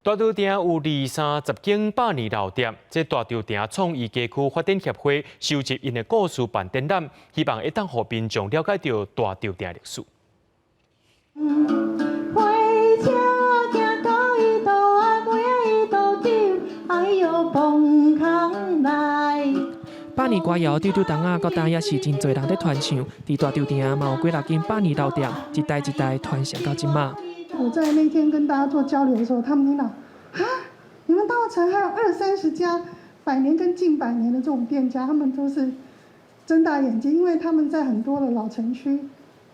大稻埕有二三十間百年老店，這大稻埕創意街區發展協會收集𪜶的故事辦展覽，希望會當予民眾了解著大稻埕歷史。火車行到伊度啊，尾伊度丟，哎喲，崩空來。百年歌謠丟丟冬仔，到今也是真濟人咧傳唱。佇大稻埕嘛有幾若間百年老店，一代一代傳承到這馬。我在那天跟大家做交流的時候，他們聽到啊，你們大稻埕還有二三十家百年跟近百年的這種店家，他們都是睜大眼睛，因為他們在很多的老城區，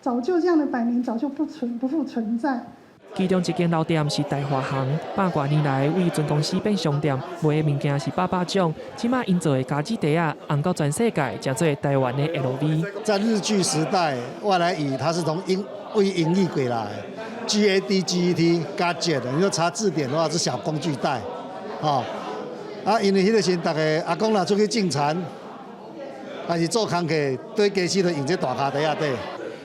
早就這樣的百年早就不復存在。其中一間老店是大華行，百外年來為船公司變商店，賣的物件是百百種。這馬𪜶做的家子袋仔，紅到全世界，成做台灣的 LV。在日據時代，外來語它是從英為英語過來，GADGET gadget，你說查字典的話是小工具袋，哦，啊，因為彼個時逐家阿公若出去種田，還是做工課，對家私就用這大跤袋仔底。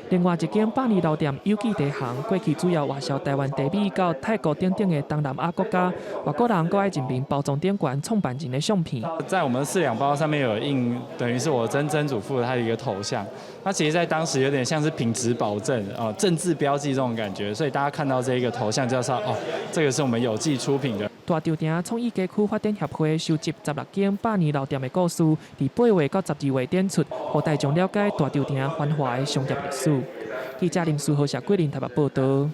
另外一間百年老店有記茶行，過去主要外銷台灣茶米到泰國等等的東南亞國家，外國人閣愛認明包裝頂懸創辦人的相片。在我們四兩包上面有印，等於是我曾曾祖父他的一個頭像。那其實，在當時有點像是品質保證啊，政治標記這種感覺，所以大家看到這一個頭像就知道哦，這個是我們有記出品的。大稻埕創意街區發展協會收集16間百年老店的故事，佇8月到12月展出，予大眾了解大稻埕繁華的商業歷史。記者林書豪、謝桂林台北報道。